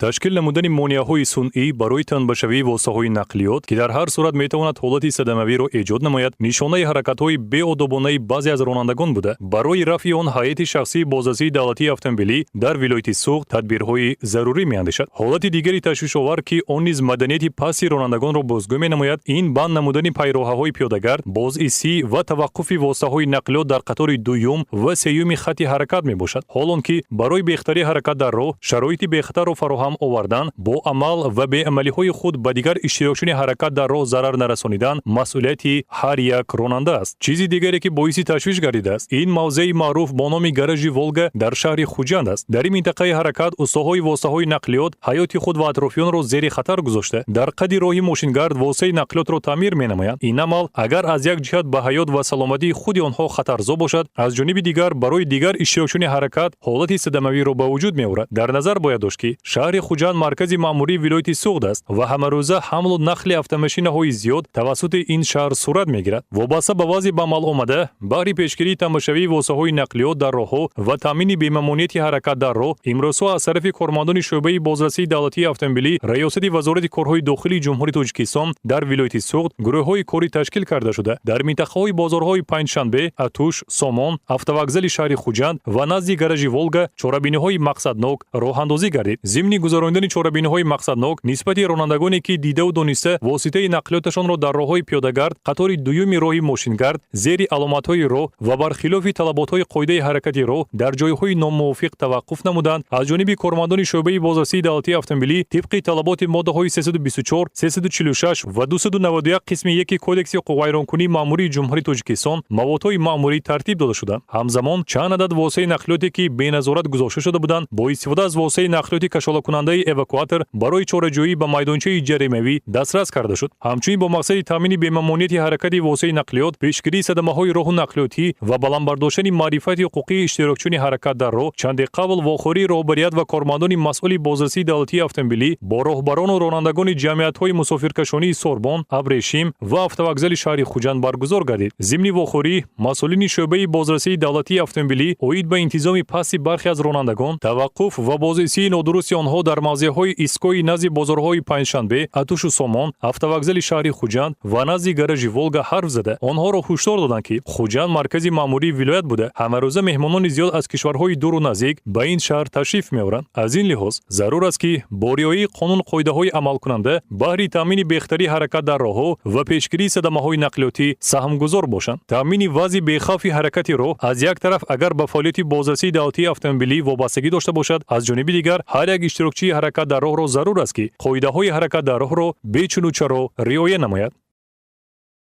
Ташкил намудани монеаҳои сунъӣ барои танбашавии воситаҳои нақлиёт, ки дар ҳар сурат метавонад ҳолати садамавиро эҷод намояд, нишонаи ҳаракатҳои беодобонаи баъзе аз ронандагон буда, барои рафъи он ҳайати шахсии бозрасии давлатии автомобилӣ дар вилояти Суғд тадбирҳои зарурӣ меандешад. Ҳолати дигари ташвишовар, ки он низ маданияти пасти ронандагонро бозгӯ менамояд, ин банд намудани пайроҳаҳои пиёдагард, бозистӣ ва таваққуфи воситаҳои нақлиёт дар қатори дуюм ва сеюми хатти ҳаракат мебошад. Ҳол он ки барои бехатарии ҳаракат дар роҳ шароити бехатарро фароҳам овардан, бо амал ва беамалиҳои худ ба дигар иштирокчиёни ҳаракат дар роҳ зарар нарасонидан масъулияти ҳар як ронанда аст. Чизи дигаре, ки боиси ташвиш гардидааст, ин мавзеи маъруф бо номи гаражи Волга дар шаҳри Хуҷанд аст. Дар ин минтақаи ҳаракат устоҳои воситаҳои нақлиёт ҳаёти худ ва атрофиёнро зери хатар гузошта, дар қади роҳи мошингард воситаи нақлиётро таъмир менамоянд. Ин амал агар аз як ҷиҳат ба ҳаёт ва саломатии худи онҳо хатарзо бошад, аз ҷониби дигар барои дигар иштирокчиёни ҳаракат ҳолати садамавиро ба вуҷуд меорад. Дар назар бояд дошт, ки шаҳри Хуҷанд маркази маъмурии вилояти Суғд аст ва ҳамарӯза ҳамлу нақли автомошинаҳои зиёд тавассути ин шаҳр сурат мегирад. Вобаста ба вазъи ба амал омада, баҳри пешгирии танбашавии воситаҳои нақлиёт дар роҳҳо ва таъмини бемамониати ҳаракат дар роҳ, имрӯзҳо аз тарафи кормандони шӯъбаи бозрасии давлатии автомобилӣ Раёсати Вазорати корҳои дохилии Ҷумҳурии Тоҷикистон дар вилояти Суғд гурӯҳҳои корӣ ташкил карда шуда, дар минтақаҳои бозорҳои Панҷшанбе, Атуш, Сомон, автовокзали шаҳри Хуҷанд ва назди гаражи Волга чорабиниҳои мақсаднок роҳандозӣ гардид. Зимни гузаронидани чорабиниҳои мақсаднок нисбати ронандагоне, ки дидаву дониста воситаи нақлиёташонро дар роҳҳои пиёдагард, қатори дуюми роҳи мошингард, зери аломатҳои роҳ ва бар хилофи талаботҳои қоидаи ҳаракати роҳ дар ҷойҳои номувофиқ таваққуф намуданд, аз ҷониби кормандони шӯъбаи бозрасии давлатии автомобилӣ тибқи талаботи моддаҳои 324, 346 ва 291 қисми 1 Кодекси ҳуқуқвайронкунии маъмурии Ҷумҳурии Тоҷикистон маводҳои маъмурӣ тартиб дода шуданд. Ҳамзамон чанд адад воситаи нақлиёте, ки беназорат гузошта шуда буданд, бо истифода аз воситаи нақлиёти кашолакунандаи эвакуатор барои чораҷӯӣ ба майдончаи ҷаримавӣ дастрас карда шуд. Ҳамчунин бо мақсади таъмини бемамониати ҳаракати воситаи нақлиёт, пешгирии садамаҳои роҳу нақлиётӣ ва баланд бардоштани маърифати ҳуқуқии иштирокчиёни ҳаракат дар роҳ, чанде қабл вохӯрии роҳбарият ва кормандони масъули бозрасии давлатии автомобилӣ бо роҳбарону ронандагони ҷамъиятҳои мусофиркашонии Сорбон, Абрешим ва автовокзали шаҳри Хуҷанд баргузор гардид. Зимни вохӯрӣ масъулини шӯъбаи бозрасии давлатии автомобилӣ оид ба интизоми пасти бархе аз ронандагон, таваққуф ва бозистии нодурусти онҳо дар мавзеъҳои истгоҳи назди бозорҳои Панҷшанбе, Атушу Сомон, автовокзали шаҳри Хуҷанд ва назди гаражи Волга ҳарф зада, онҳоро ҳушдор доданд, ки Хуҷанд маркази маъмурии вилоят буда, ҳамарӯза меҳмонони зиёд аз кишварҳои дуру наздик ба ин шаҳр ташриф меоранд. Аз ин лиҳоз зарур аст, ки бо риояи қонун қоидаҳои амалкунанда баҳри таъмини бехатарии ҳаракат дар роҳҳо ва пешгирии садамаҳои нақлиётӣ саҳмгузор бошанд. Таъмини вазъи бехавфи ҳаракати роҳ аз як тараф агар ба фаъолияти бозрасии давлатии автомобилӣ вобастагӣ дошта бошад, аз ҷониби дигар ҳар як иштирокчии ҳаракат дар роҳро зарур аст, ки қоидаҳои ҳаракат дар роҳро бечуну чаро риоя намояд.